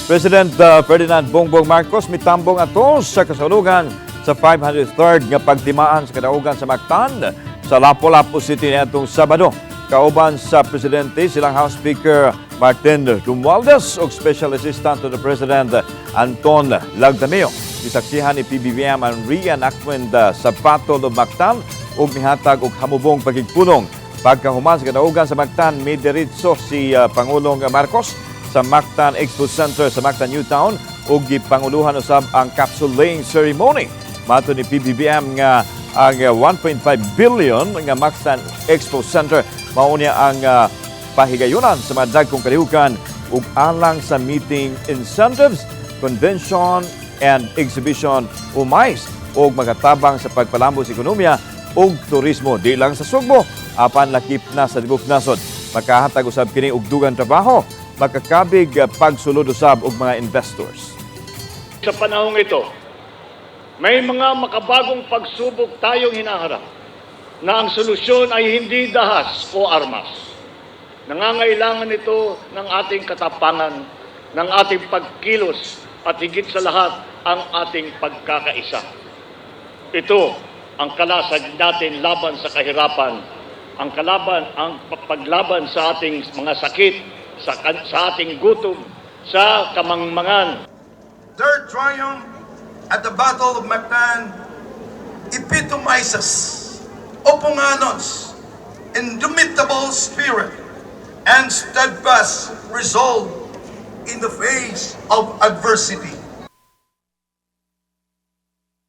President Ferdinand Bongbong Marcos mitambong ato sa kasalugan sa 503rd nga pagtimaan sa kadaugan sa Mactan sa Lapu-Lapu City niadtong Sabado. Kauban sa presidente silang House Speaker Martin Romualdez ug Special Assistant to the President Anton Lagdameo. Gisaksihan ni PBBM ang reenactment sa Battle of Mactan ug mihatag og hamubong pagigpulong. Pagkahuman sa kadaugan sa Mactan, midiretso si Pangulong Marcos sa Mactan Expo Center sa Mactan New Town ug gipanguluhan usab ang capsule laying ceremony. Matod ni PBBM nga ang 1.5 billion nga Mactan Expo Center mao niya ang pahigayunan sa mga dagkong kalihukan ug alang sa meeting incentives, convention and exhibition o MICE ug magatabang sa pagpalambo sa ekonomiya ug turismo di lang sa Sugbo apan lakip na sa tibok nasod. Makahatag usab kini og dugang trabaho, makakabig pagsulod usab og mga investors. Sa panahong ito, may mga makabagong pagsubok tayong hinaharap na ang solusyon ay hindi dahas o armas. Nangangailangan ito ng ating katapangan, ng ating pagkilos at higit sa lahat ang ating pagkakaisa. Ito ang kalasag natin laban sa kahirapan, ang kalaban, ang paglaban sa ating mga sakit, sa ating gutom, sa kamangmangan. Their triumph at the Battle of Mactan epitomizes Opunganon's indomitable spirit and steadfast resolve in the face of adversity.